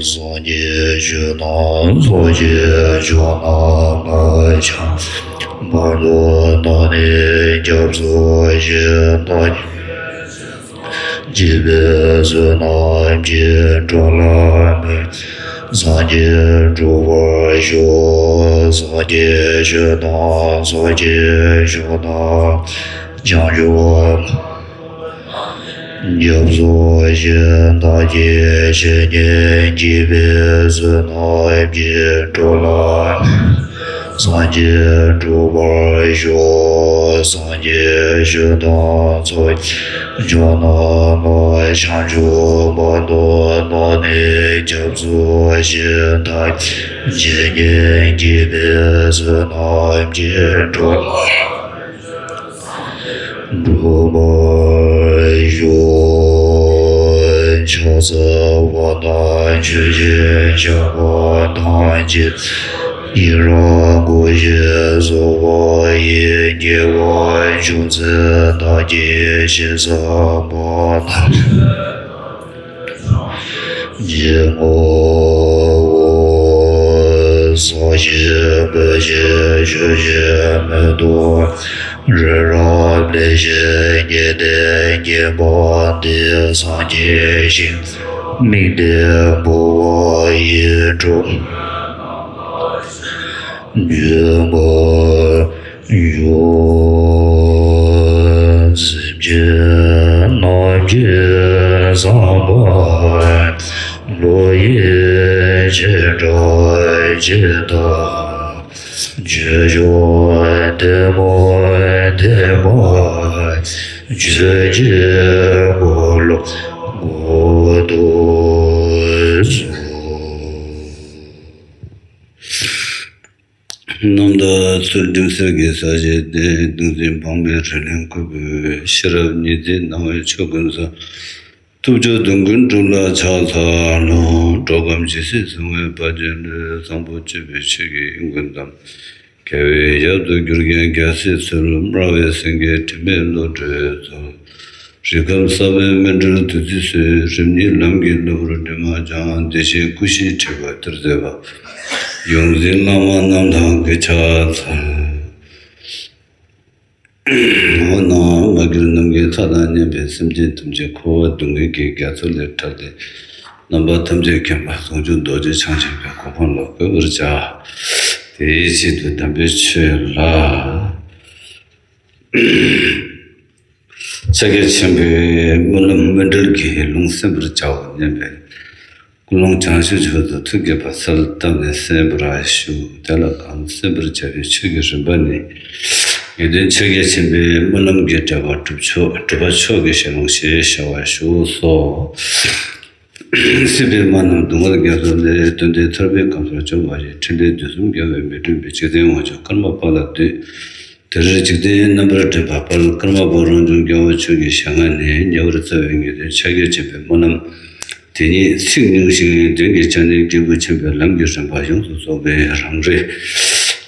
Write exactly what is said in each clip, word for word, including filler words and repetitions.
སངས་རྒྱས་ཆོས་དང་ཚོགས་ཀྱི་མཆོག་རྣམས་ལ་ཕྱག་འཚལ་ལོ། བར་དུ་བདག་ནི་སྐྱབས་སུ་མཆི། བདག་གིས་བགྱིས་པའི་བསོད་ནམས་ཀྱིས། འགྲོ་ལ་སངས་རྒྱས་འགྲུབ་པར་ཤོག་སངས་རྒྱས་ཆོས་དང་ཚོགས་ཀྱི་མཆོག་རྣམས་ལ་ཕྱག་འཚལ་ལོ། སྐྱབས་སུ་མཆི། བདག་གིས་ཆོས་ཉིད་བགྱིས་པའི་བསོད་ནམས་ཀྱིས། འགྲོ་ལ་སངས་རྒྱས་འགྲུབ་པར་ཤོག་སངས་རྒྱས་ཆོས་དང་ཚོགས་ཀྱི་མཆོག་རྣམས་ལ་ཕྱག་འཚལ་ལོ། བར་དུ་བདག་ནི་སྐྱབས་སུ་མཆི། བདག་གིས་ཆོས་ཉིད་བགྱིས་པའི་བསོད་ནམས་ཀྱིས། འགྲོ་ལ་འགྲུབ་པར་ཤོག་ཕྱག་འཚལ་བ་དང་མཆོད་ཅིང་བཤགས་པ་དང་། རྗེས་བསྙེན་རང་བསྐུལ་ཞིང་གསོལ་བ་ཡི། དགེ་བ་ཅུང་ཟད་བདག་གིས་ཕྱིན་བསགས་པ། ནམ་མཁའི་མཐའ་དང་མཉམ་པའི་ཕྱིར་ཟབ་ཅིང་རྒྱ་ཆེ་བའི་ཕྱག་རྒྱ་ཆེན་པོ་ཞིག་བསྔོ་བ་ཡི་ཕྱིར། སངས་རྒྱས་དཔལ་བྱེད་ཆོས་ཀྱི་མེ་ཏོག་རི་རབ་ལེགས་བཞད་ཀྱི་གདན། བརྒྱན་པ་འདི་སངས་རྒྱས་ཞིང་མིག་ལྟོས་འབུལ་བ་ཡིས། འགྲོ་འདུལ་བ་ཡི་སེམས་ཅན་རྣམས་ཀྱི་བསམ་པ་བློ་ཡི་བྱེ་བྲག་ཇི་ལྟ་བ། ཆོས་མཆོག་ཐུན་མོང་ཐེག་པ་ཆོས་ཀྱི་འཁོར་ལོ་བསྐོར་དུ་གསོལ། རྣམ་དག་ཚུལ་ཁྲིམས་གསེར་གྱི་ས་གཞི་སྟེང་། གཏིང་འཛིན་སྤངས་པའི་རི་གླིང་ཁུ་བའི། ཤེས་རབ་ཉི་ཟླའི་སྣང་བས་ཕྱོགས་ཀུན་གསལ། ཐུབ་ཆོས་སྡོམ་ཀུན་གྲུབ་ལ་ཕྱག་འཚལ་ལོ། འགྲོ་ཁམས་ཇི་སྲིད་བཟུང་བའི་བར་གྱུར་ནས། བཟང་པོ་སྤྱོད་པའི་ཆོས་ཀྱི་དབྱིངས་ཀུན་གཏམས། དགེ་བའི་ཡབ་ཏུ་གྱུར་ཀྱང་རྒྱལ་སྲིད་འཚོལ། སྨྲ་བའི་སེང་གེ་དྲི་མེད་བློ་གྲོས་ཚོགས། རིགས་ཁམས་གསར་པའི་སྨིན་གྲོལ་བདུད་རྩི་སོས། རིམ་གཉིས་ལམ་གྱི་གློ་བུར་དྲི་མ་སྦྱངས། བདེ་གཤེགས་སྐུ་བཞིའི་ཁྲི་པ་གཏེར་མཛེས་པ། ཡོངས་འཛིན་བླ་མ་རྣམས་དང་གི་ཕྱག་འཚལ། འོ་ན་མ་གྱུར་ནམ་མཁའི་མཐའ་དང་མཉམ་པའི་སེམས་ཅན་ཐམས་ཅད་འཁོར་བ་སྡུག་བསྔལ་གྱི་རྒྱ་མཚོ་ལས་ཐར་ཏེ། རྣམ་པ་ཐམས་ཅད་མཁྱེན་པ་ཟུང་འཇུག་རྡོ་རྗེ་འཆང་ཆེན་པོའི་གོ་འཕང་ལ་འགོད་པར་བྱ། དེའི་ཆེད་དུ་དམ་པའི་ཆོས་ལ། ཕྱག་རྒྱ་ཆེན་པོའི་སྨོན་ལམ་སྨིན་གྲོལ་གྱི་ལུང་གསན་པར་བྱའོ་སྙམ་པའི་ཀུན་སློང་བྱང་ཆུབ་མཆོག་ཏུ་ཐུགས་བསྐྱེད་པ་གསལ་བཏབ་ནས་གསན་པར་ཞུ། དེ་ལ་གང་གསན་པར་བྱ་བའི་ཆོས་ཀྱི་རིམ་པ་ནི། ངེས་དོན་ཕྱག་རྒྱ་ཆེན་པོའི་སྨོན་ལམ་གྱི་འགྲེལ་པ་གྲུབ་མཆོག་གྲུབ་པ་མཆོག་གི་ཞལ་ལུང་ཞེས་བྱ་བ་ཞུ་སོ། སྲིད་པའི་མ་རྣམས་སྡུག་བསྔལ་རྒྱ་མཚོ་ལས། བཏོན་ཏེ་ཐར་པའི་ཁམས་སུ་བྱོན་པ་ཡི། ཕྲིན་ལས་བདུད་གསུམ་རྒྱལ་བས་མི་ཁྲོས་པའི། འཇིག་རྟེན་དབང་ཕྱུག་ཀརྨ་པ་ལ་འདུད། དེ་ལྟར་འཇིག་རྟེན་རྣམ་པར་འདྲེན་པ་དཔལ། ཀརྨ་པ་རང་བྱུང་རྒྱལ་བ་མཆོག་གི་ཞལ་སྔ་ནས། ཉེ་བར་བརྩེ་བའི་ངེས་དོན་ཕྱག་རྒྱ་ཆེན་པོའི་སྨོན་ལམ་དེ་ཉིད་ཚིག་ཉུང་ཞིང་དོན་གྱི་ཆ་ནས་སྐྱེས་བུ་ཆེན་པོའི་ལམ་གྱི་རིམ་པ་ཡོངས་སུ་རྫོགས་པའི་རང་རེ་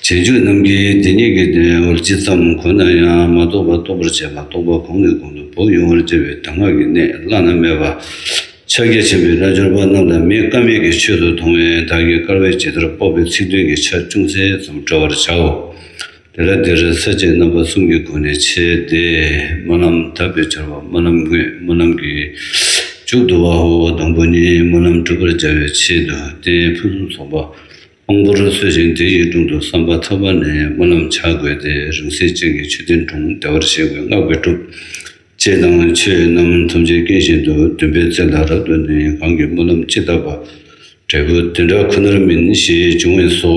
རྗེས་འཇུག་རྣམས་ཀྱིས་དེ་ཉིད་ཀྱི་དོན་ཡོད་ཅི་ཙམ་གོ་ན་ཡང་མ་རྟོགས་པ་རྟོགས་པར་བྱེད་པ། རྟོགས་པ་གོང་ནས་གོང་དུ་བོགས་དབྱུང་བར་བྱེད་པའི་གདམས་ངག་གི་གནད་བླ་ན་མེད་པ། ཕྱག་རྒྱ་ཆེན་པོའི་རྣལ་འབྱོར་པ་རྣམས་ལ་མི་དཀའ་མོད་ཀྱི་ཆོས་སུ་མཐོང་བས། བདག་གིས་དཀར་པོའི་ཇི་ལྟར་དཔོག་པའི་ཚིག་དོན་གྱི་ཆ་ཅུང་ཟད་ཙམ་བཀྲལ་བར་བྱའོ། དེ་ལ་འདིར་ས་བཅད་རྣམ་པ་གསུམ་གྱི་སྒོ་ནས་ཕྱེ་སྟེ། སྨོན་ལམ་དག་པའི་སྦྱོར་བ། སྨོན་ལམ་དངོས། སྨོན་ལམ་གྱི་མཇུག་བསྡུ་བའོ། དང་པོ་ནི། སྨོན་ལམ་འགྲུབ་པར་བྱ་བའི་ཆེད་དུ་རྟེན་ཕུན་སུམ་ཚོགས་པ་དབང་པོར་གསོལ་ཞིང་། དེ་ཡི་དྲུང་དུ་བསམ་པ་ཐག་པ་ནས་སྨོན་ལམ་བྱ་དགོས་ཏེ། རིང་བསྲེལ་ཅན་གྱི་མཆོད་རྟེན་དྲུང་བདེ་བར་གཤེགས་པའི་སྔགས་ཀྱིས་སྒྲུབ། ཅེས་དང་ཆོས་རྣམས་ཐམས་ཅད་མཁྱེན་བཞིན་དུ། འདུན་པའི་རྩེ་ལ་རབ་ཏུ་ནི། གང་གིས་སྨོན་ལམ་ཅི་བཏབ་པ། འབྲས་བུ་དེ་འདྲ་ཁོ་ནར་སྨིན། ཞེས་འབྱུང་བས་སོ།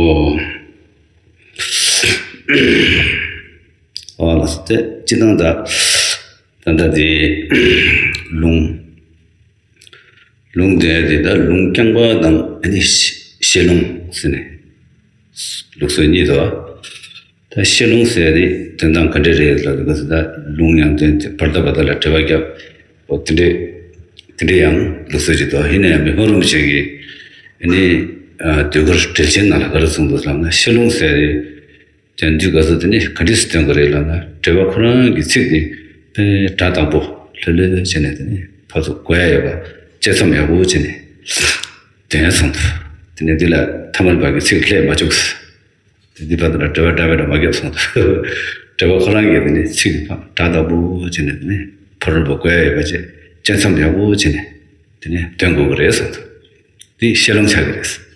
ཨ་ལ་སྟེ་སྤྱི་དང་ད་ད་ལྟ་དེ་ལུང་། ལུང་དེ་དེ་ད་ལུང་རྐྱང་པ་དང་ཨ་ནི་བཤད་ལུང་ཟེར་ནས་ལུགས་སྲོལ་གཉིས་འདུག་ད་བཤད་ལུང་ཟེར་དེ་དོན་དག་ག་འདྲ་རེད་ལབ་དུས་ད་ལུང་ཡང་དོན་དེ་བར་ད་བར་ད་ལ་འགྲེལ་པ་རྒྱབ། འོ་དེ་འདྲས་དེ་འདྲས་ཡང་ལུགས་སྲོལ་ཅིག་འདུག་ཡིན་ན་ཡང་མི་ཕམ་རིན་པོ་ཆེ་གིས་ཨ་ནི་ཟློས་གར་འགྲེལ་ཆེན་ནང་ལ་ག་རེ་གསུངས་འདུག་ལབ་ན། བཤད་ལུང་ཟེར་དེ་དོན་དུས་ག་ཚོད་དེ་ནི་ག་འདྲས་སུ་སྟོན་གི་རེད་ལབ་ན། འགྲེལ་པ་ཁོ་རང་གི་ཚིག་དེ་དཔེ་སྒྲ་དང་པོ་ལྷོད་ལྷོད་བྱས་ནས་དེ་ནི་ཕར་ཚུར་གོ་ཡ་ཡོད་པ། དཔྱད་མཚམས་ཡག་པོ་བྱས་ནས་ དོན་གསུངས་འདུག་དེ་ནས་འདི་ལ་ཐ་མལ་པ་གི་ཚིག་ལྷད་མ་བཅུག་དེ་འདི་བར་དུ་ལ་འགྲེལ་པ་འདྲ་བའི་འདྲ་མ་བརྒྱབ་གསུངས་འདུག་འགྲེལ་པ་ཁོ་རང་གིས་དེ་ནས་ཚིག་སྒྲ་དང་པོ་བྱས་ནས་དེ་ནས་ཕ་རོལ་པོ་བཀོད་ཡ་ཡོད་པ་བཅས་དཔྱད་མཚམས་ཡག་པོ་བྱས་ནས་དེ་ནས་འདོན་དགོས་ཀྱི་རེད་གསུངས་འདུག་འདི་ཤེས་ལུང་ཆགས་ཀྱི་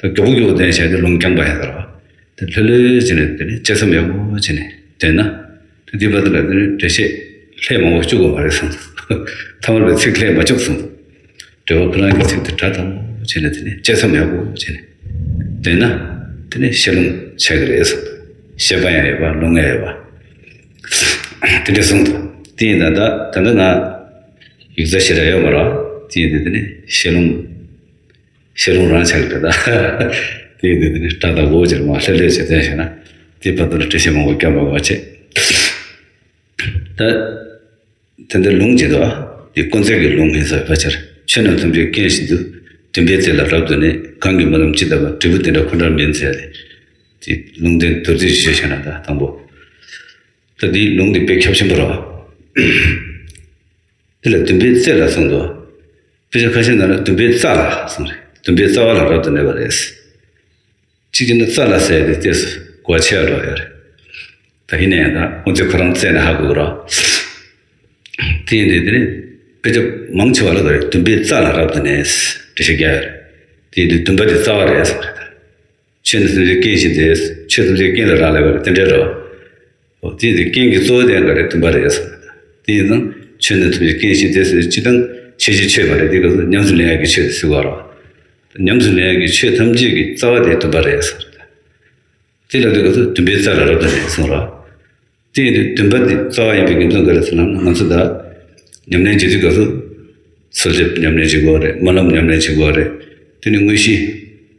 རེད། ད་མགྱོགས་པོ་མགྱོགས་པོ་འདོན་བྱས་ཏེ་ལུང་རྐྱང་པ་ཡང་ཟེར་བ། དེ་ལྷོད་ལྷོད་བྱས་ནས་དེ་ནས་དཔྱད་མཚམས་ཡག་པོ་བྱས་ནས་འདོན་ན། དེ་འདི་བར་དུ་ལ་དེ་ནས་འགྲེལ་བཤད་ལྷད་མང་པོ་བཅུག་དགོས་མ་རེད་གསུངས་འདུག་ཐ་མལ་པའི་ཚིག་ལྷད་མ་བཅུག་གསུངས་འདུག་འགྲེལ་པ་ཁོ་རང་གི་ཚིག་དེ་སྒྲ་དང་པོ་བྱས་ནས་དེ་ནས་དཔྱད་མཚམས་ཡག་པོ་བྱས་ནས་འདོན་ན། དེ་ནས་ཤེས་ལུང་ཆགས་ཀྱི་རེད་གསུངས་འདུག་བཤད་པ་ཡང་ཡོད་པ་ལུང་ཡང་ཡོད་པ། དེ་འདྲ་གསུངས་འདུག་དེ་ཡིན་ད་ད་ད་ལྟ་ང་ཡིག་ཚད་ཞེ་དྲག་ཡོད་མ་རེད། དེ་ཡིན་དུས་དེ་ནས་ཤེས་ལུང་ཤེས་ལུང་རང་ཆགས་ཀྱི་རེད་ད། དེ་ཡིན་དུས་དེ་ནས་སྒྲ་དང་པོ་ཅིག་མ་ལྷོད་ལྷོད་བྱས་བསྟན་བྱས་ན་དེ་བར་དུ་ལ་འགྲེལ་བཤད་མང་པོ་བརྒྱབ་པ་མ་བྱེད། ད་དེ་འདྲ་ལུང་ཅིག་འདུག་དེ་དཀོན་བརྩེགས་ཀྱི་ལུང་ཡིན་ཟེར་བ་ཕལ་ཆེར་ཆོས་རྣམས་ཐམས་ཅད་རྐྱེན་བཞིན་དུ། འདུན་པའི་རྩེ་ལ་རབ་ཏུ་གནས། གང་གིས་སྨོན་ལམ་ཅི་བཏབ་པ། འབྲས་བུ་དེ་འདྲ་ཁོ་ནར་སྨིན་ཟེར་ཏེ། དེ་ལུང་བསྟན་མདོར་བསྡུས་ཤིག་བཤད་ན་ད་དང་པོ། ད་དེའི་ལུང་འདི་དཔེ་ཁྱབ་ཆེན་པོ་རེད། དེ་ལ་འདུན་པའི་རྩེ་ལ་གསུངས་འདུག་དཔེ་ཆ་ཁ་ཤས་ནང་ལ་འདུན་པའི་རྩ་ལ་གསུངས་རེད། འདུན་པའི་རྩ་བ་ལ་རབ་ཏུ་གནས་པ་རེད། གཅིག་བྱས་ན་རྩ་ལ་ཟེར་ཏེ་ཏོག་ཙམ་གོ་ཆེ་བ་འགྲོ་ཡོད་རེད། ད་ཡིན་ན་ཡང་ད་དཀོན་བརྩེགས་ཁོ་རང་རྩད་ནས་ཧ་གོ་གི་རེད། དེ་ཡིན་དུས་དེ་ནི་དཔེ་ཆ་མང་ཆེ་བ་ལ་ག་རེ་འདུན་པའི་རྩ་ལ་རབ་ཏུ་གནས་འགྲེལ་བཤད་རྒྱག་ཡོད་རེད། དེ་ཡིན་དུས་འདུན་པ་དེ་རྩ་བ་རེད་གསུངས་རེད་ད། ཆོས་ནི་སེམས་ཅན་རྐྱེན་བཞིན་ཏེ། ཆོས་ཐམས་ཅད་རྐྱེན་ལ་རག་ལས་པ་རེད་དེ་འདྲའི་རོ། འོ་དེ་ཡིན་དུས་རྐྱེན་གྱི་གཙོ་བོ་དེ་ག་རེ་འདུན་པ་རེད་གསུངས་རེད་ད། དེ་ཡིན་ཙང་ཆོས་ནི་ཐམས་ཅད་རྐྱེན་བཞིན་ཏེ་ཟེར་སྤྱིར་བཏང་ཆོས་ཀྱི་ཆོས་མ་རེད་དེ་ག་ཚོད་ཉམས་སུ་ལེན་ཡག་གི་ཆོས་ཟེར་བ་རོ། ཉམས་སུ་ལེན་ཡག་གི་ཆོས་ཐམས་ཅད་ཀྱི་རྩ་བ་དེ་འདུན་པ་རེད་གསུངས་རེད་ད། དེ་ལ་དེ་ག་ཚོད་འདུན་པའི་རྩ་ལ་རབ་ཏུ་གནས་གསུངས་རོ། དེ་ཡིན་དུས་འདུན་པ་འདི་རྩ་བ་ཡིན་པའི་རྒྱུ་མཚན་ག་རེ་ཟེར་ན་ང་ཚོ་ད་ཉམས་ལེན་བྱེད་དུས་སྐབས་སུ་གསོལ་འདེབས་ཉམས་ལེན་བྱེད་དགོས་རེད། སྨོན་ལམ་ཉམས་ལེན་བྱེད་དགོས་རེད། དེ་ནས་དངོས་གཞི་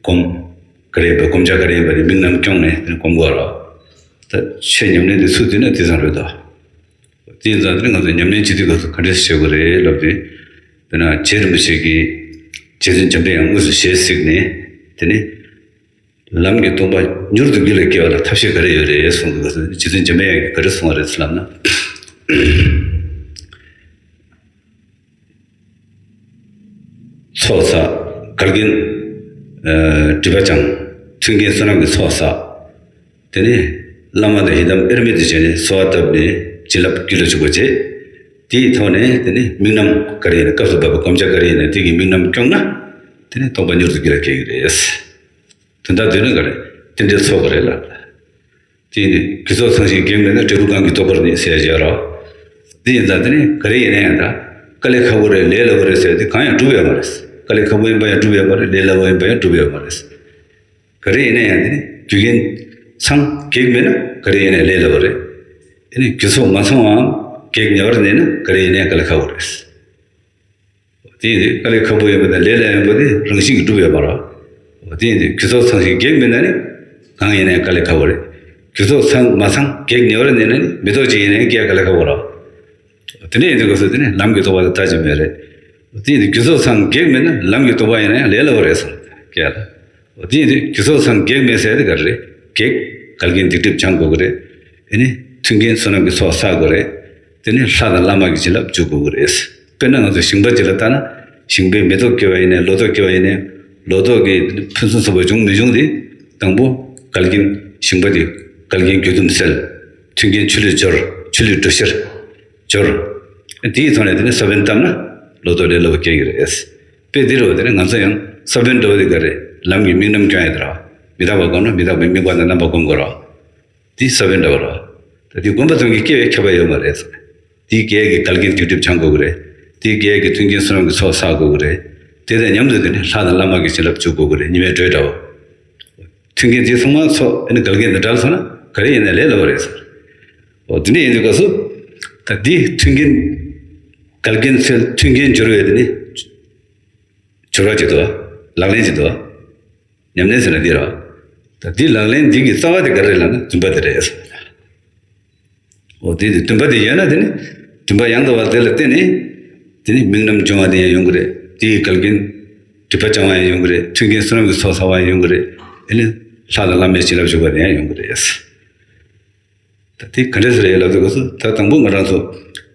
སྒོམ་ག་རེ་ཡིན་པ་སྒོམ་བྱ་ག་རེ་ཡིན་པ་དེ་དམིགས་རྣམ་སྐྱོང་ནས་དེ་ནས་སྒོམ་དགོས་རེད། ད་ཆོས་ཉམས་ལེན་དེ་ཚུལ་བསྟུན་ན་དེ་ཙམ་རེད་དོ། དེ་ཡིན་ཙང་དེ་ནས་ང་ཚོ་ཉམས་ལེན་བྱེད་དུས་སྐབས་སུ་ག་འདྲས་བྱེད་དགོས་རེད་ལབ་དུས། དཔེར་ན་རྗེ་རིན་པོ་ཆེ་གིས་རྗེ་བཙུན་འཇམ་དཔལ་དབྱངས་དངོས་སུ་ཞལ་གཟིགས་ནས་དེ་ནས། ལམ་གྱི་སྟོང་པ་མྱུར་དུ་རྒྱུད་ལ་སྐྱེ་བ་ལ་ཐབས་ཤེས་ག་རེ་ཡོད་རེད་གསུངས་འདུག་རྗེ་བཙུན་འཇམ་དཔལ་དབྱངས་ཀྱིས་ག་རེ་གསུངས་པ་རེད་ཟེར་ལབ་ན། ཚོགས་བསགས། བསྐལ་རྐྱེན་ཨ་སྒྲིབ་པ་སྦྱངས། མཐུན་རྐྱེན་བསོད་ནམས་ཀྱི་ཚོགས་བསགས། དེ་ནས་བླ་མ་དང་ཡི་དམ་དབྱེར་མེད་དུ་བྱས་ནས་གསོལ་བ་བཏབ་ནས་བྱིན་རླབས་རྒྱུད་ལ་འཇུག་པ་བྱས། དེའི་ཐོག་ནས་དེ་ནས་དམིགས་རྣམ་ག་རེ་ཡིན་ན་སྐབས་སུ་བབས་པའི་སྒོམ་བྱ་ག་རེ་ཡིན་ན་དེ་གི་དམིགས་རྣམ་སྐྱོང་ན་དེ་ནས་སྟོང་པ་མྱུར་དུ་རྒྱུད་ལ་སྐྱེ་གི་རེད། དོན་དག་དེ་ནི་ག་རེ་དེ་འདྲའི་ཚོགས་ག་རེ་ལ། དེ་ནི་དགེ་ཚོགས་ཚང་ཞིང་གེགས་མེད་ན། འབྲས་བུ་གང་གིས་རྟོགས་པར་ནུས་ཟེར་ཡ་རོ། དེ་ཡིན་ཙང་དེ་ནི་ག་རེ་ཡིན་ན་ཡང་ད་དཀའ་ལས་ཁག་པོ་རེད་ལས་སླ་པོ་རེད་ཟེར་དེ་གང་ཡང་འགྲུབ་ཡོད་མ་རེད། དཀའ་ལས་ཁག་པོ་ཡིན་པ་ཡང་འགྲུབ་ཡོད་མ་རེད། ལས་སླ་པོ་ཡིན་པ་ཡང་འགྲུབ་ཡོད་མ་རེད། ག་རེ་ཡིན་ན་ཡང་དེ་ནི་རྒྱུ་རྐྱེན་ཚང་གེགས་མེད་ན་ག་རེ་ཡིན་ན་ཡང་ལས་སླ་པོ་རེད། དེ་ནི་དགེ་ཚོགས་མ་ཚང་བའམ་གེགས་ཉེ་བར་གནས་ན་ག་རེ་ཡིན་ན་ཡང་དཀའ་ལས་ཁག་པོ་རེད། དེ་ཡིན་དུས་དཀའ་ལས་ཁག་པོ་ཡོད་པ་དང་ལས་སླ་ཡོད་པ་དེ་རང་བཞིན་གྱིས་འགྲུབ་ཡོད་མ་རེད། དེ་ཡིན་དུས་དགེ་ཚོགས་ཚང་ཞིང་གེགས་མེད་ན་ནི་གང་ཡིན་ན་ཡང་དཀའ་ལས་ཁག་པོ་རེད། དགེ་ཚོགས་ཚང་མ་ཚང་གེགས་ཉེ་བར་གནས་ན་ནི་མི་རྟོག་ཅིག་ཡིན་ན་ཡང་སྐྱེ་ཡ་དཀའ་ལས་ཁག་པོ་རེད། དེ་འདྲ་ཡིན་དུས་སྐབས་སུ་དེ་ནི་ལམ་གྱི་རྟོགས་པ་དང་ལྟ་ཅི་སྨོས་རེད། དེ་ཡིན་དུས་དགེ་ཚོགས་ཚང་གེགས་མེད་ན་ལམ་གྱི་རྟོགས་པ་ཡིན་ན་ཡང་ལས་སླ་པོ་རེད་གསུངས་སྐྱེ་ཡ་ལ། འོ་དེ་ཡིན་དུས་དགེ་ཚོགས་ཚང་གེགས་མེད་ཟེར་དེ་ག་རེ་རེད། གེགས་བཀལ་མཁན་སྡིག་སྒྲིབ་སྦྱང་དགོས་ཀྱི་རེད། དེ་ནས་མཐུན་རྐྱེན་བསོད་ནམས་ཀྱི་ཚོགས་བསགས་དགོས་རེད། དེ་ནས་ལྷ་དང་བླ་མ་གི་བྱིན་རླབས་འཇུག་དགོས་ཀྱི་རེད། དཔེར་ན་ང་ཚོ་ཞིང་པ་ཅིག་ལ་ལྟ་ན་ཞིང་པའི་མེ་ཏོག་སྐྱེ་བ་ཡིན་ནའི་ལོ་ཏོག་སྐྱེ་བ་ཡིན་ནའི་ལོ་ཏོག་གི་ཕུན་སུམ་ཚོགས་པ་འབྱུང་མི་འབྱུང་དེ་དང་པོ་བཀལ་མཁན་ཞིང་པ་དེ་བཀལ་མཁན་རྒྱུ་དུམ་སེལ། མཐུན་རྐྱེན་ཆུ་ལུད་སྦྱོར། ཆུ་ལུད་གྲུ་བཞིར་སྦྱོར། དེའི་ཐོག་ནས་དེ་ནས་ས་བོན་བཏབ་ན་ལོ་ཏོག་ལས་སླ་པོ་སྐྱེ་གི་རེད། དཔེ་འདི་རུ་དེ་ནས་ང་ཚོ་ཡང་ས་བོན་འདྲ་བོ་དེ་ག་རེ་ལམ་གྱི་དམིགས་རྣམ་སྐྱོང་ཡ་དེ་ར། མི་རྟག་པ་བསྒོམ་ན་མི་རྟག་པའི་དམིགས་པ་དང་རྣམ་པ་བསྒོམ་དགོས་ར། དེ་ས་བོན་འདྲ་བོ་ར། ད་དེ་བསྒོམ་པ་ཙམ་གྱིས་སྐྱེ་བའི་ཁྱབ་པ་ཡོད་མ་རེད། དེའི་གེགས་ཀྱི་བཀལ་མཁན་སྡིག་སྒྲིབ་སྦྱང་དགོས་ཀྱི་རེད། དེའི་གེགས་ཀྱི་མཐུན་རྐྱེན་བསོད་ནམས་ཀྱི་ཚོགས་བསགས་དགོས་ཀྱི་རེད། དེ་དང་མཉམ་དུ་དེ་ནས་ལྷ་དང་བླ་མ་གི་བྱིན་རླབས་འཇུག་དགོས་ཀྱི་རེད། ཉི་མའི་འགྲོས་འདྲ་བོ། མཐུན་རྐྱེན་དེ་ཚང་མ་ཚོགས་ཨ་ནི་བཀལ་མཁན་དེ་འདྲ་ལ་སོང་ན་ག་རེ་ཡིན་ན་ལས་སླ་པོ་རེད་ཟེར། འོ་དེ་འདྲ་ཡིན་དུས་སྐབས་སུ་ད་འདི་མཐུན་རྐྱེན་བཀལ་མཁན་ཚོས་མཐུན་རྐྱེན་སྦྱོར་བའི་དེ་ནི་སྦྱོར་བ་བྱེད་དོ། ལག་ལེན་བྱེད་དོ། ཉམས་ལེན་ཟེར་ན་འདི་རེད། ད་འདི་ལག་ལེན་འདི་གི་རྩ་བ་དེ་ག་རེ་རེད་ལབ་ན་འདུན་པ་དེ་རེད་ཟེར། འོ་དེ་དེ་འདུན་པ་དེ་ཡོད་ན་དེ་ནི་འདུན་པ་ཡང་དག་པ་དེ་ལ་བརྟེན་ནས་དེ་ནི་དམིགས་རྣམ་སྦྱོང་བ་དེ་ཡང་ཡོང་གི་རེད། དེ་ཡི་བཀལ་མཁན་སྒྲིབ་པ་སྦྱང་བ་ཡང་ཡོང་གི་རེད། མཐུན་རྐྱེན་བསོད་ནམས་ཀྱི་ཚོགས་བསགས་པ་ཡང་ཡོང་གི་རེད། ཨེ་ནི་ལྷ་དང་བླ་མའི་བྱིན་རླབས་ཞུགས་པ་དེ་ཡང་ཡོང་གི་རེད། ད་དེ་ག་འདྲ་ཟེར་ཡ་ལབ་དུས་སྐབས་སུ་ད་དང་པོ་ང་རང་ཚོ་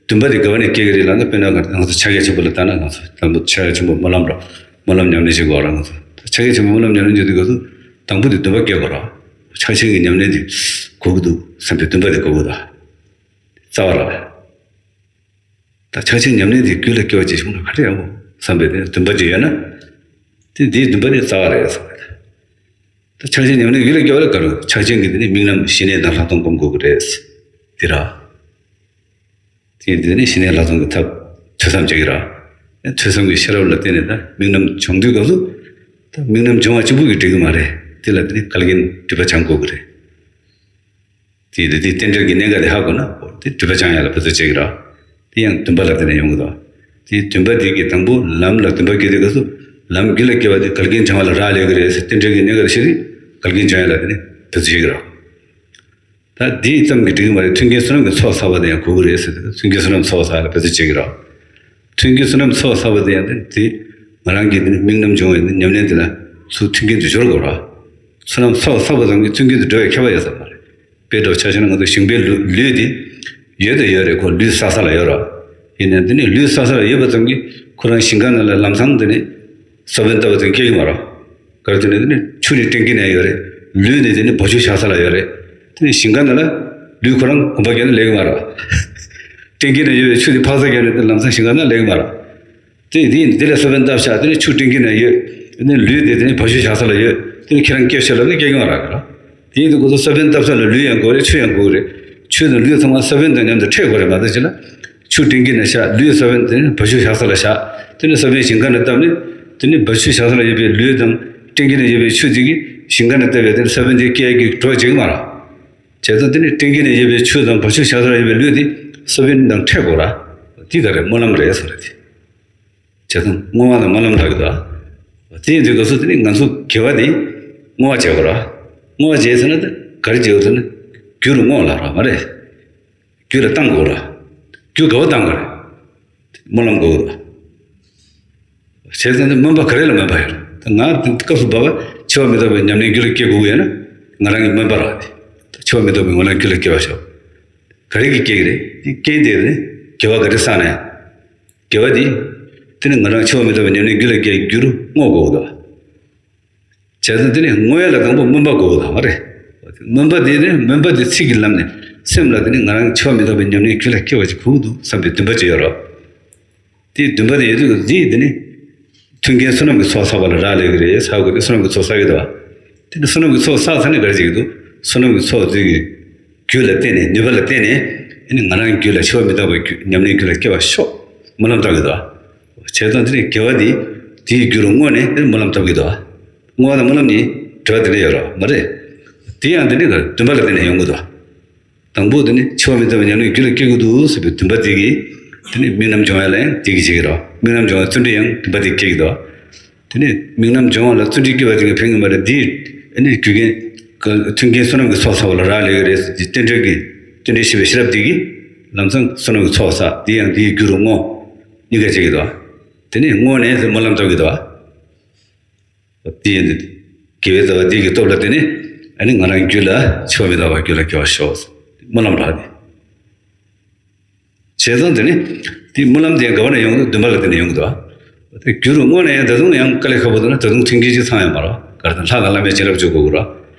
འདུན་པ་དེ་ག་བ་ནས་སྐྱེ་གི་རེད་ལབ་ན། དཔེར་ན་ང་ཚོ་ཕྱག་རྒྱ་ཆེན་པོ་ལ་ལྟ་ན་ང་ཚོ་དང་པོ་ཕྱག་རྒྱ་ཆེན་པོ་སྨོན་ལམ་ར། སྨོན་ལམ་ཉམས་ལེན་བྱེད་དགོས་ར། ང་ཚོ་ ཕ་གི་ཆེན་པོ་སྨོན་ལམ་ཉམས་ལེན་བྱེད་དུས་སྐབས་སུ་དང་པོ་དེ་འདུན་པ་སྐྱེ་དགོས་ར། ཕྱག་ཆེན་གྱི་ཉམས་ལེན་དེ་དགོས་ཀྱི་འདུག་བསམ་པའི་འདུན་པ་དེ་དགོས་ཀྱི་འདུག་རྩ་བ་ར། ད་ཕྱག་ཆེན་ཉམས་ལེན་དེ་རྒྱུད་ལ་སྐྱེ་བ་ཅིག་བྱུང་ན་ག་འདྲ་ཡག་པོ་བསམ་པའི་དེ་འདུན་པ་ཅིག་ཡོད་ན། དེ་འདིའི་འདུན་པ་དེ་རྩ་བ་རེད་བསམ་པ་དེ། ད་ཕྱག་ཆེན་ཉམས་ལེན་རྒྱུད་ལ་སྐྱེ་བ་ལ་དགའ་རུ་ཕྱག་ཆེན་གྱི་དེ་ནི་དམིགས་རྣམ་ཞི་གནས་དང་ལྷག་མཐོང་སྒོམ་དགོས་ཀྱི་རེད། དེ་ར། དེ་དེ་ནི་ཞི་གནས་ལྷག་མཐོང་གི་ཐབས་ཐོས་བསམ་བྱེད་ཀྱི་ར། ཐོས་བསམ་གྱི་ཤེས་རབ་ལ་བརྟེན་ནས་ད་དམིགས་རྣམ་བྱུང་དུས་སྐབས་སུ། ད་དམིགས་རྣམ་བྱུང་བ་གཅིག་པུ་གིས་འགྲིག་གི་མ་རེད། དེ་ལ་དེ་ནི་འགལ་རྐྱེན་སྒྲིབ་པ་སྦྱང་དགོས་ཀྱི་རེད། དེ་ཡིན་དུས་དེ་རྟེན་འབྲེལ་གྱི་གནད་འགག་དེ་ཧ་གོ་ན། དེ་སྒྲིབ་པ་སྦྱང་ཡ་ལ་འབད་རྩོལ་བྱེད་ཀྱི་ར། དེ་ཡང་འདུན་པ་ལ་བརྟེན་ནས་ཡོང་གི་འདུག་དེ་འདུན་པ་དེ་གིས་དང་པོ་ལམ་ལ་འདུན་པ་སྐྱེ་དུས་སྐབས་སུ། ལམ་རྒྱུད་ལ་སྐྱེ་བ་དེ་འགལ་རྐྱེན་སྦྱང་བ་ལ་རག་ལས་ཀྱི་རེད་ཟེར་རྟེན་འབྲེལ་གྱི་གནད་འགག་དེ་ཤེས་དུས་འགལ་རྐྱེན་སྦྱང་ཡ་ལ་དེ་ནི་འབད་རྩོལ་བྱེད་ཀྱི་ར། ད་དེའི་ཙམ་གྱིས་འགྲིག་གི་མ་རེད། མཐུན་རྐྱེན་བསོད་ནམས་ཀྱི་ཚོགས་བསགས་པ་དེ་ཡང་དགོས་ཀྱི་རེད་ཟེར་དུས་མཐུན་རྐྱེན་བསོད་ནམས་ཚོགས་བསགས་ཡ་ལ་འབད་རྩོལ་བྱེད་ཀྱི་ར། མཐུན་རྐྱེན་བསོད་ནམས་ཚོགས་བསགས་པ་དེ་ཡང་དེ་དེ་ང་རང་གི་དེ་ནི་དམིགས་རྣམ་སྦྱོང་བའི་ཉམས་ལེན་དེ་ལ་ཚུར་མཐུན་རྐྱེན་དེ་སྦྱོར་དགོས་ར། བསོད་ནམས་ཚོགས་བསགས་པ་ཙམ་གྱིས་མཐུན་རྐྱེན་དེ་འགྲོ་བའི་ཁྱབ་པ་ཡོད་ས་མ་རེད། དཔེ་འདྲ་ཆ་བཞག་ན་ང་ཚོ་ཞིང་པའི་ལུ་ལུད་དེ་ཡོད་དང་ཡོད་རེད། ཁོ་ལུད་བསགས་ས་ལ་ཡོད་ར། ཡིན་ནའང་དེ་ནི་ལུད་བསགས་ས་ལ་ཡོད་པ་ཙམ་གྱིས་ཁོ་རང་ཞིང་ཁ་ནང་ལ་ལམ་སང་དེ་ནི་ས་བོན་བཏབ་པ་ཙམ་སྐྱེ་གི་མ་རེད། ག་རེ་དེ་ནི་དེ་ནི་ཆུ་ནི་སྤྲིན་གྱི་ནང་ཡོད་རེད། ལུད་ནི་དེ་ནི་བ་ཕྱུགས་བཞག་ས་ལ་ཡོད་རེད། དེ་ནི་ཞིང་ཁ་ནང་ལ་ལུད་ཁོ་རང་གོམ་པ་བརྒྱབ་ན་སླེབས་གི་མ་རེད། སྤྲིན་གྱི་ནང་ཡོད་པའི་ཆུ་དེ་ཕག་ཚ་བརྒྱབ་ནས་དེ་ལམ་སང་ཞིང་ཁ་ནང་སླེབས་གི་མ་རེད། དེ་དེ་ཡིན་དེ་ལ་ས་བོན་བཏབ་ཤག་དེ་ནི་ཆུ་སྤྲིན་གྱི་ནང་ཡོད། དེ་ནི་ལུད་དེ་དེ་ནི་བ་ཕྱུགས་བཞག་ས་ལ་ཡོད། དེ་ནི་ཁྱེད་རང་སྐྱེ་ཤོག་ལབ་ན་སྐྱེ་གི་མ་རེད་ག་ར། དེ་ཡིན་དུས་ཁོ་ཚོ་ས་བོན་བཏབ་ས་ལ་ལུད་ཡང་དགོས་རེད། ཆུ་ཡང་དགོས་རེད། ཆུ་དང་ལུད་ཚང་མ་ས་བོན་དང་མཉམ་དུ་འཕྲད་དགོས་རེད། མ་གཏོགས་ཅི་ལ་ཆུ་སྤྲིན་གྱི་ནང་བཞག་ལུད་ས་བོན་དེ་ནི་བ་ཕྱུགས་བཞག་ས་ལ་བཞག་དེ་ནི་ས་བོན་ཞིང་ཁ་ནང་བཏབ་ནས་དེ་ནི་བ་ཕྱུགས་བཞག་ས་ལ་ཡོད་པའི་ལུད་དང་སྤྲིན་གྱི་ནང་ཡོད་པའི་ཆུ་དེ་གིས་ཞིང་ཁ་ནང་བཏབ་པའི་དེ་ནི་ས་བོན་དེ་སྐྱེ་ཡག་གི་གྲོགས་བྱེད་ཀྱི་མ་རེད། བྱས་ཙང་དེ་ནི་སྤྲིན་གྱི་ནང་ཡོད་པའི་ཆུ་དང་བ་ཕྱུགས་བཞག་ས་ལ་ཡོད་པའི་ལུད་དེ་ས་བོན་དང་འཕྲད་དགོས་ར། དེ་ག་རེ་སྨོན་ལམ་རེད་ཟེར་རེད་དེ། བྱས་ཙང་བསྔོ་བ་དང་སྨོན་ལམ་ལབ་ཀྱི་འདུག་དེ་ཡིན་དུས་སྐབས་སུ་དེ་ནི་ང་ཚོ་དགེ་བ་དེ་བསྔོ་བ་བྱེད་དགོས་ར། བསྔོ་བ་བྱེད་ཟེར་ན་དེ་ག་རེ་བྱེད་དགོས་ཟེར་ན། རྒྱུ་རུ་བསྔོ་ལ་ར་མ་རེད། རྒྱུ་ལ་བཏང་དགོས་ར། རྒྱུ་དགའ་བོ་བཏང་དགོས་རེད། སྨོན་ལམ་དགོས་ར། བྱས་ཙང་དེ་སྨོན་པ་ག་རེ་ལ་སྨོན་པ་ཡོད་ར། ད་ང་དེ་སྐབས་སུ་བབ་པ་འཆི་བ་མི་རྟག་པའི་ཉམས་ལེན་རྒྱུད་ལ་སྐྱེ་དགོས་ཀྱི་ཡོད་ན་ང་རང་གི་སྨོན་པ་ར་དེ། ད་འཆི་བ་མི་རྟག་པའི་ངོ་ལ་རྒྱུད་ལ་སྐྱེ་བར་ཤོག་ག་རེ་གིས་སྐྱེ་གི་རེད། དེ་རྐྱེན་དེ་ནི་དགེ་བ་ག་རེ་བསགས་ན་ཡང་། དགེ་བ་དེ། དེ་ནི་ང་རང་འཆི་བ་མི་རྟག་པའི་ཉམས་ལེན་རྒྱུད་ལ་སྐྱེ་རྒྱུ་རུ་བསྔོ་དགོས་འདུག་བྱས་ཙང་དེ་ནི་བསྔོ་ཡ་ལ་དང་པོ་སྨོན་པ་དགོས་འདུག་མ་རེད། སྨོན་པ་དེ་ནི་སྨོན་པ་དེ་ཚིག་གི་ལམ་ནས་སེམས་ལ་དེ་ནི་ང་རང་འཆི་བ་མི་རྟག་པའི་ཉམས་ལེན་རྒྱུད་ལ་སྐྱེ་བ་ཅིག་དགོས་འདུག་བསམ་པའི་འདུན་པ་ཅིག་ཡོད་རོགས། དེའི་འདུན་པ་དེ་ཡོད་དུས་དེ་དེ་ནི། མཐུན་རྐྱེན་བསོད་ནམས་ཀྱི་ཚོགས་བསགས་པ་ལ་རག་ལས་ཀྱི་རེད། ཟེར་དགོས་དེ་བསོད་ནམས་ཀྱི་ཚོགས་བསགས་ཀྱི་འདུག་བ། དེ་ནི་བསོད་ནམས་ཀྱི་ཚོགས་བསགས་ཚར་ནས་ག་རེ་བྱེད་ཀྱི་འདུག་བསོད་ནམས་ཀྱི་ཚོགས་དེ་གི་རྒྱུ་ལ་བརྟེན་ནས་ནུས་པ་ལ་བརྟེན་ནས་ཨ་ནི་ང་རང་རྒྱུད་ལ་འཆི་བ་མི་རྟག་པའི་རྒྱུ་ཉམས་ལེན་རྒྱུད་ལ་སྐྱེ་བར་ཤོག་སྨོན་ལམ་བཏབ་ཀྱི་འདུག་བ། བྱས་ཙང་དེ་ནི་དགེ་བ་འདི་དེའི་རྒྱུ་རུ་བསྔོས་ནས་དེ་ནི་སྨོན་ལམ་བཏབ་ཀྱི་འདུག་བ། བསྔོ་བ་དང་སྨོན་ལམ་གཉིས་འབྲེལ་བ་དེ་འདྲ་ཡོད་རེད་བ། མ་རེད། དེ་ཡང་དེ་ནི་འདུན་པ་ལ་བརྟེན་ནས་ཡོང་གི་འདུག་བ། དང་པོ་དེ་ནི་འཆི་བ་མི་རྟག་པའི་ཉམས་ལེན་རྒྱུད་ལ་སྐྱེ་དགོས་འདུག་ཟེར་བའི་འདུན་པ་དེ་གིས་དེ་ནི་དམིགས་རྣམ་སྦྱོང་བ་ལ་ཡང་དེ་གིས་བྱེད་ཀྱི་རེད། དམིགས་རྣམ་སྦྱོང་བའི་བརྩོན་འགྲུས་ཡང་འདུན་པ་དེ་སྐྱེ་གི་འདུག་དེ་ནི་དམིགས་རྣམ་སྦྱོང་བ་ལ་བརྩོན་འགྲུས་སྐྱེ་བ་དེ་གིས་ཕན་གྱི་མ་རེད། འདིས་ཨ་ནི་རྒྱུ་རྐྱེན་མཐུན་རྐྱེན་བསོད་ནམས་ཀྱི་ཚོགས་བསགས་པ་ལ་རག་ལས་ཀྱི་རེད་ཟེར་གྱི་རྟེན་འབྲེལ་གྱི་རྟེན་འབྲེལ་ཤེས་པའི་ཤེས་རབ་དེ་གིས་ལམ་སང་བསོད་ནམས་ཀྱི་ཚོགས་བསགས་དེ་ཡང་དེའི་རྒྱུ་རུ་བསྔོ། གཉིས་ཀ་བྱེད་ཀྱི་འདུག་དེ་ནི་བསྔོ་ནས་སྨོན་ལམ་བཏབ་ཀྱི་འདུག་དེ་ཡིན་དུས། དགེ་བའི་རྩ་བ་འདི་གི་སྟོབས་ལ་བརྟེན་ནས་ཨ་ནི་ང་རང་རྒྱུད་ལ་འཆི་བ་མི་རྟག་པ་རྒྱུད་ལ་སྐྱེ་བར་ཤོག་སྨོན་ལམ་རག་སྟེ། བྱས་ཙང་དེ་ནི་དེ་སྨོན་ལམ་དེ་ག་བ་ནས་ཡོང་གི་འདུག་འདུན་པ་ལ་བརྟེན་ནས་ཡོང་གི་འདུག་དེ་རྒྱུ་རུ་བསྔོ་ནས་ཡང་ད་དུང་ཡང་དཀའ་ལས་ཁག་པོ་འདུག་ན་ད་དུང་མཐུན་རྐྱེན་ཅིག་ཚང་ཡོད་མ་རེད། ག་རེ་དང་ལྷ་དང་བླ་མའི་བྱིན་རླབས་བཅུག་དགོས་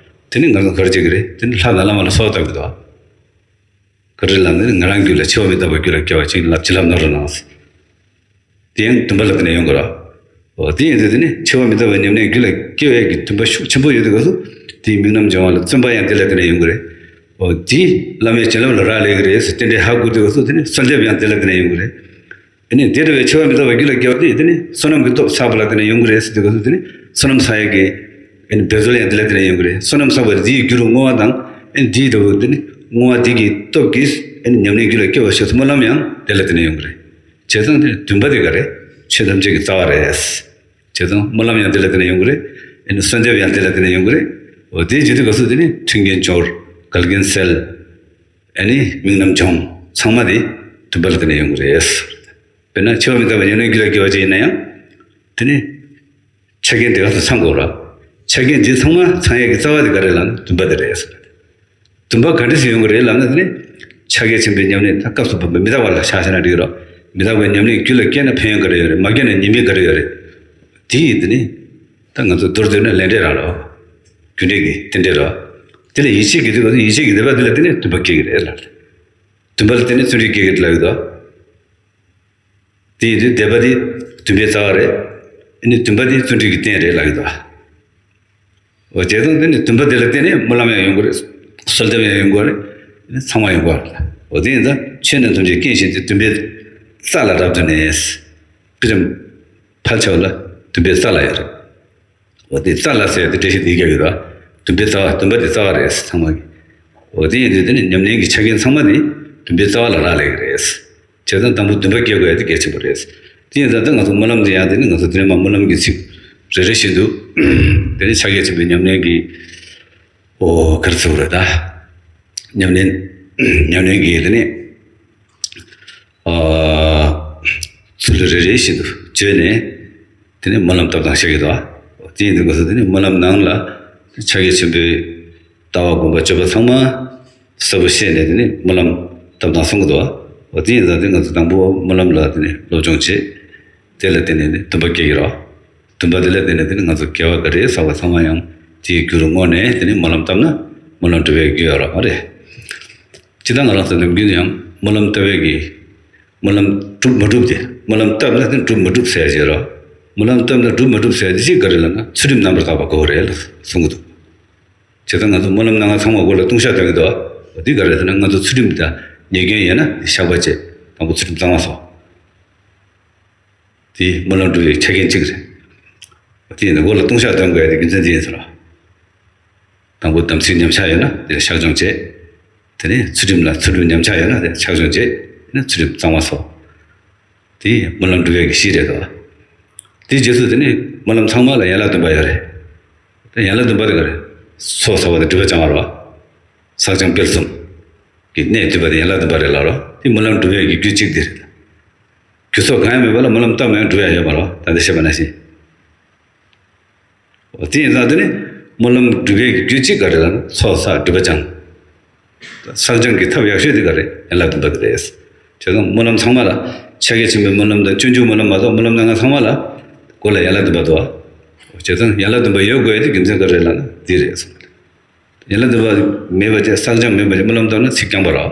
ཀྱི་རེད། དེ་ནི་ང་ཚོ་ག་རེ་བྱེད་ཀྱི་རེད། དེ་ནི་ལྷ་དང་བླ་མ་ལ་གསོལ་བ་བཏབ་ཀྱི་འདུག་ག་རེ་ལབ་ན་ང་རང་རྒྱུད་ལ་འཆི་བ་མི་རྟག་པའི་རྒྱུད་ལ་སྐྱེ་བ་ཅིག་ལབ་བྱིན་རླབས་གནང་རོགས་གནང་། དེ་ཡང་འདུན་པ་ལ་བརྟེན་ནས་ཡོང་དགོས་ར། འོ་དེ་ཡིན་དུས་དེ་ནི་འཆི་བ་མི་རྟག་པའི་ཉམས་ལེན་རྒྱུད་ལ་སྐྱེ་བའི་གི་འདུན་པ་ཤུགས་ཆེན་པོ་ཡོད་དུས་སྐབས་སུ་དེའི་དམིགས་རྣམ་སྦྱོང་བ་ལ་བརྩོན་པ་ཡང་དེ་ལ་བརྟེན་ནས་ཡོང་གི་རེད། འོ་དེས་བླ་མའི་བྱིན་རླབས་ལ་རག་ལས་ཀྱི་རེད་ཟེར་རྟེན་འབྲེལ་ཧ་གོ་དུས་སྐབས་སུ་དེ་ནི་གསོལ་འདེབས་ཡང་དེ་ལ་བརྟེན་ནས་ཡོང་གི་རེད། ཨ་ནི་དེ་འདྲ་བའི་འཆི་བ་མི་རྟག་པའི་རྒྱུད་ལ་སྐྱེ་བ་དེ་དེ་ནི་བསོད་ནམས་ཀྱི་སྟོབས་བསགས་པ་ལ་བརྟེན་ནས་ཡོང་གི་རེད་ཟེར་དུས་སྐབས་སུ་དེ་ནི་བསོད་ནམས་བསགས་ཡས་ཀྱི་ཨ་ནི་འབད་རྩོལ་ཡང་དེ་ལ་བརྟེན་ནས་ཡོང་གི་རེད། བསོད་ནམས་བསགས་པ་དེ་དེའི་རྒྱུ་རུ་བསྔོ་བ་དང་ཨ་ནི་དེའི་འདྲ་བོ་དེ་ནི་བསྔོ་བ་དེ་གི་སྟོབས་ཀྱིས་ཨ་ནི་ཉམས་ལེན་རྒྱུད་ལ་སྐྱེ་བར་ཤོག་སྨོན་ལམ་ཡང་དེ་ལ་བརྟེན་ནས་ཡོང་གི་རེད། བྱས་ཙང་དེ་འདུན་པ་དེ་ག་རེད། ཆོས་ཐམས་ཅད་ཀྱི་རྩ་བ་རེད། བྱས་ཙང་སྨོན་ལམ་ཡང་དེ་ལ་བརྟེན་ནས་ཡོང་གི་རེད། ཨ་ནི་གསོལ་འདེབས་ཡང་དེ་ལ་བརྟེན་ནས་ཡོང་གི་རེད། འོ་དེ་བྱེད་དུས་སྐབས་སུ་དེ་ནི་མཐུན་རྐྱེན་སྦྱོར། འགལ་རྐྱེན་སེལ། ཨ་ནི་དམིགས་རྣམ་སྦྱོང་། ཚང་མ་དེ་འདུན་པ་ལ་བརྟེན་ནས་ཡོང་གི་རེད། དཔེར་ན་འཆི་བ་མི་རྟག་པའི་ཉམས་ལེན་རྒྱུད་ལ་སྐྱེ་བ་ཅིག་ཡིན་ན་ཡང་། དེ་ནི། ཆ་རྐྱེན་དེ་ག་ཚོད་ཚང་དགོས་ར། ཆ་རྐྱེན་འདི་ཚང་མ་ཚང་ཡས་ཀྱི་རྩ་བ་དེ་ག་རེ་ལབ་ན་འདུན་པ་དེ་རེད། འདུན་པ་ག་འདྲ་ཞིག་ཡོང་གི་རེད་ལབ་ན་དེ་ནི། ཕྱག་རྒྱ་ཆེན་པོའི་ཉམས་ལེན་ད་སྐབས་སུ་བབ་པའི་མི་རྟག་པ་ལ་ཆ་བཞག་ན་འགྲིག་གི་རེད། མི་རྟག་པའི་ཉམས་ལེན་རྒྱུད་ལ་སྐྱེས་ན་ཕན་ཡོན་ག་རེ་ཡོད་རེད། མ་སྐྱེས་ན་ཉེས་དམིགས་ག་རེ་ཡོད་རེད། དེ་ཡིན་དེ་ནི། ད་ང་ཚོ་མདོར་བསྡུས་ན་ལས་འབྲས་རང་རོ། རྒྱུ་འབྲས་ཀྱི་རྟེན་འབྲེལ་རོ། དེ་ལ་ཡིད་ཆེས་ཀྱི་དུས་སྐབས་སུ་ཡིད་ཆེས་ཀྱི་དད་པ་དེ་ལ་བརྟེན་ནས་འདུན་པ་སྐྱེ་གི་རེད་ལ། འདུན་པ་ལ་བརྟེན་ནས་བརྩོན་འགྲུས་སྐྱེ་གི་རེད་ལབ་ཀྱི་འདུག་དེ་ཡིན་དུས་དད་པ་དེ་འདུན་པའི་རྩ་བ་རེད། ཨ་ནི་འདུན་པ་དེ་བརྩོན་འགྲུས་ཀྱི་རྟེན་རེད་ལབ་ཀྱི་འདུག་འོ་བྱས་ཙང་དེ་ནི་འདུན་པ་དེ་ལ་བརྟེན་ནས་སྨོན་ལམ་ཡང་ཡོང་གི་རེད། གསོལ་འདེབས་ཡང་ཡོང་གི་རེད། ཚང་མ་ཡོང་གི་རེད། འོ་དེ་ཡིན་ཙང་ཆོས་ནི་ཐམས་ཅད་རྐྱེན་བཞིན་ཏེ། འདུན་པའི་རྩ་ལ་རབ་ཏུ་གནས། དཔེ་རིམ་ཕལ་ཆེ་བ་ལ་འདུན་པའི་རྩ་ལ་ཡོད་རེད། འོ་དེ་རྩ་ལ་ཟེར་དེ་འགྲེལ་བཤད་དེ་རྒྱག་གི་རེད། འདུན་པའི་རྩ་བ། འདུན་པ་དེ་རྩ་བ་རེད་ཚང་མ་གི། འོ་དེ་ཡིན་དུས་དེ་ནི་ཉམས་ལེན་གྱི་ཆ་རྐྱེན་ཚང་མ་དེ་འདུན་པའི་རྩ་བ་ལ་རག་ལས་ཀྱི་རེད། བྱས་ཙང་དང་པོ་འདུན་པ་སྐྱེ་དགོས་ཡ་དེ་གལ་ཆེན་པོ་རེད། དེ་ཡིན་ཙང་ད་ང་ཚོ་སྨོན་ལམ་དེ་ཡང་དེ་ནི་ང་ཚོ་དེ་ནས་མ་སྨོན་ལམ་གྱི་ཚིག་རེ་རེ་བཞིན་དུ་དེ་ནི་ཕྱག་རྒྱ་ཆེན་པོའི་ཉམས་ལེན་གྱི། ཨོ་ག་རེ་ཟེར་དགོས་རེད་ད། ཉམས་ལེན་ཉམས་ལེན་གྱི་དེ་ནི། ཨ། ཚུལ་རེ་རེ་བཞིན་དུ་བརྗོད་ནས། དེ་ནས་སྨོན་ལམ་བཏབ་སྟངས་བཤད་ཀྱི་འདུག་ཨ། དེ་ཡིན་དུས་སྐབས་སུ་དེ་ནས་སྨོན་ལམ་ནང་ལ་ཕྱག་རྒྱ་ཆེན་པོའི་ལྟ་བ་སྒོམ་པ་སྤྱོད་པ་ཚང་མ་གསལ་པོ་བཤད་ནས། དེ་ནས་སྨོན་ལམ་བཏབ་སྟངས་གསུང་གི་འདུག་ཨ། དེ་ཡིན་ཙང་དེ་ང་ཚོ་དང་པོ་སྨོན་ལམ་ལ་དེ་ནས་སློབ་སྦྱོང་བྱེད། དེ་ལ་བརྟེན་ནས་འདུན་པ་སྐྱེ་གི་རེད། འདུན་པ་དེ་ལ་བརྟེན་ནས་དེ་ནས་ང་ཚོ་དགེ་བ་ག་རེ་བསགས་པ་ཚང་མ་ཡང་དེའི་རྒྱུ་རུ་བསྔོས་ནས། དེ་ནས་སྨོན་ལམ་བཏབ་ན་སྨོན་ལམ་འགྲུབ་པའི་རྒྱུ་ཡོད་རེད་མ་རེད། སྤྱིར་བཏང་ང་རང་ཚོ་ནམ་རྒྱུན་ཡང་སྨོན་ལམ་བཏབ་པའི་གི། སྨོན་ལམ་འགྲུབ་མ་འགྲུབ་དེ། སྨོན་ལམ་བཏབ་ན་དེ་འགྲུབ་མ་འགྲུབ་ཟེར་ཡ་ཅིག་ཡོད་རེད། སྨོན་ལམ་བཏབ་ན་འགྲུབ་མ་འགྲུབ་ཟེར་ཡ་དེ་ཅིག་ག་རེ་ལབ་ན། ཚུལ་ཁྲིམས་རྣམ་པར་དག་པ་དགོས་རེད་ལ་གསུང་གི་འདུག་བྱས་ཙང་ང་ཚོ་སྨོན་ལམ་གནང་མཁན་ཚང་མ་མགོ་ལ་ལྟུང་བཤགས་འདོན་གྱི་འདུག་འདི་ག་རེ་ཟེར་ན། ང་ཚོ་ཚུལ་ཁྲིམས་དང་ཉེས་སྐྱོན་ཡོད་ན་དེ་བཤགས་པ་བྱེད། དང་པོ་ཚུལ་ཁྲིམས་གཙང་མ་བཟོ། དེ་སྨོན་ལམ་འགྲུབ་པའི་ཆ་རྐྱེན་གཅིག་རེད། དེ་ཡིན་ན་མགོ་ལ་ལྟུང་བཤགས་འདོན་དགོས་ཡ་དེ་རྒྱུ་མཚན་དེ་ཡིན་ཟེར་བ། དང་པོ་དམ་ཚིག་ཉམས་ཆག་ཡོད་ན་དེ་ལ་བཤགས་སྦྱོང་བྱེད། དེ་ནས་ཚུལ་ཁྲིམས་ལ། ཚུལ་ཁྲིམས་ཉམས་ཆག་ཡོད་ན་དེ་ལ་བཤགས་སྦྱོང་བྱེད། དེ་ནས་ཚུལ་ཁྲིམས་གཙང་མ་བཟོ། དེ་སྨོན་ལམ་འགྲུབ་པའི་གི་གཞི་རེད་དོ། དེའི་རྗེས་སུ་དེ་ནས་སྨོན་ལམ་ཚང་མ་ལ་ཡན་ལག་བདུན་པ་ཡོད་རེད། དེ་ཡན་ལག་བདུན་པ་དེ་ག་རེད། ཚོགས་བསགས་པ་དང་སྒྲིབ་པ་སྦྱང་བ་རེད་བ། བསགས་སྦྱང་སྤེལ་གསུམ་གྱི་གནད་བསྡུས་པ་དེ་ཡན་ལག་བདུན་པ་རེད་ལབ་རོ། དེ་སྨོན་ལམ་འགྲུབ་པའི་གི་རྒྱུ་གཅིག་དེ་རེད། རྒྱུ་ཚོགས་གང་ཡང་མེད་པ་ལ་སྨོན་ལམ་བཏབ་ན་ཡང་འགྲུབ་ཡ་ཡོད་མ་རེད་བ། ད་ལྟ་བཤད་པ་ནང་བཞིན། འོ་དེ་ཡིན་ཙང་དེ་ནི་སྨོན་ལམ་འགྲུབ་པའི་གི་རྒྱུ་གཅིག་ག་རེ་ལབ་ན། ཚོགས་བསགས་སྒྲིབ་པ་སྦྱང་། བསགས་སྦྱང་གི་ཐབས་ཡག་ཤོས་དེ་ག་རེ། ཡན་ལག་བདུན་པ་དེ་རེད། བྱས་ཙང་སྨོན་ལམ་ཚང་མ་ལ། ཕྱག་རྒྱ་ཆེན་པོའི་སྨོན་ལམ་དང་སྤྱོད་འཇུག་སྨོན་ལམ་མ་གཏོགས་སྨོན་ལམ་གནང་མཁན་ཚང་མ་ལ་མགོ་ལ་ཡན་ལག་བདུན་པ་འདུག་བ། བྱས་ཙང་ཡན་ལག་བདུན་པ་ཡོད་དགོས་ཡ་དེ་རྒྱུ་མཚན་ག་རེ་ལབ་ན་འདི་རེད་གསུངས། ཡན་ལག་བདུན་པ་མེད་པ་བྱས། བསགས་སྦྱང་མེད་པ་བྱས། སྨོན་ལམ་བཏབ་ན་ཚིག་རྐྱང་པ་རེད།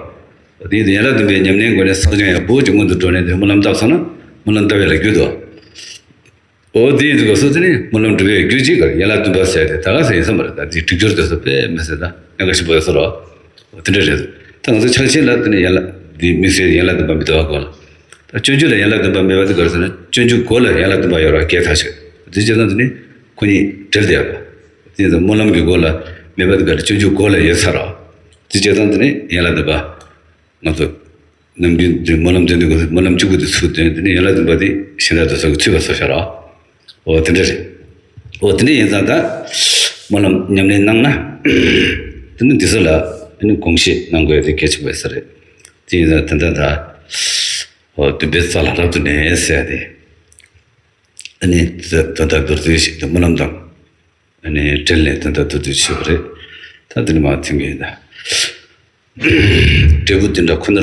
དེ་ཡིན་དུས་ཡན་ལག་བདུན་པའི་ཉམས་ལེན་སྒོ་ནས་བསགས་སྦྱང་ཡག་པོ་ཅིག་སྔོན་དུ་འགྲོ་ནས་དེ་སྨོན་ལམ་བཏབ་སོང་ན་སྨོན་ལམ་བཏབ་པ་ལ་འགྱུར་འདུག་འོ་དེ་ཡིན་དུས་སྐབས་སུ་དེ་ནི་སྨོན་ལམ་འགྲུབ་པའི་རྒྱུ་གཅིག་ག་རེ། ཡན་ལག་བདུན་པ་ཟེར་དེ་ད་ག་ཟེ་ཡིན་ས་མ་རེད། ད་དེ་སྒྲིག་སྦྱོར་དེ་ཚོ་དཔེ་མི་སྲིད་ད་གནད་འགག་ཆེན་པོ་ཡོད་ས་རེད། འོ་དེ་འདྲ་རེད། ད་ང་ཚོ་ཕྱག་ཆེན་ལ་དེ་ནི་ཡན་ལག་འདི་དམིགས་བསལ་ཡན་ལག་བདུན་པ་མི་འདུག་ག་ལ། ད་སྤྱོད་འཇུག་ལ་ཡན་ལག་བདུན་པ་མེད་པ་དེ་ག་རེ་ཟེར་ན། སྤྱོད་འཇུག་མགོ་ལ་ཡན་ལག་བདུན་པ་ཡོད་རེད་བ། གལ་ཐག་ཆོད། དེ་བྱས་ཙང་དེ་ནི་ཁོ་གཉིས་འབྲེལ་བསྡད་ཡོད་རེད། དེ་ཡིན་ཙང་སྨོན་ལམ་གྱི་མགོ་ལ་མེད་པ་དེ་ག་རེ། སྤྱོད་འཇུག་མགོ་ལ་ཡོད་ས་རེད་བ། དེ་བྱས་ཙང་དེ་ནི་ཡན་ལག་བདུན་པ། ང་ཚོ་ནམ་རྒྱུན་འདིར་སྨོན་ལམ་འདོན་དུས་སྐབས་སུ་སྨོན་ལམ་བཅུ་དགུ་དེ་ཚུར་འདོན། དེ་ནས་ཡན་ལག་བདུན་པ་དེ་གཞན་དག་ཏུ་སོགས་ཀྱི་ཚུད་པ་སོགས་བྱ་རོགས། འོ་དེ་འདྲ་རེད། འོ་དེ་འདྲ་ཡིན་ཙང་ད་སྨོན་ལམ་ཉམས་ལེན་གནང་ན། དེ་ནི་འདི་ཚོ་ལ་ཨ་ནི་དགོངས་བཞེས་གནང་དགོས་དེ་གལ་ཆེན་པོ་ཡོད་ས་རེད། དེ་ཡིན་ཙང་ད་ལྟ་ད་འོ་འདུན་པའི་རྩ་ལ་རབ་ཏུ་གནས་ཟེར་ཡ་དེ། ཨ་ནི་ད་ལྟ་མདོར་བསྡུས་ཤིག་ཏུ་སྨོན་ལམ་དང་ཨ་ནི་འབྲེལ་ནས་ད་ལྟ་མདོར་བསྡུས་ཤིག་རེད། ད་འདི་ནི་མ་ཐེངས་ཡིན་ད། འབྲས་བུ་འདི་འདྲ་ཁོ་ནར།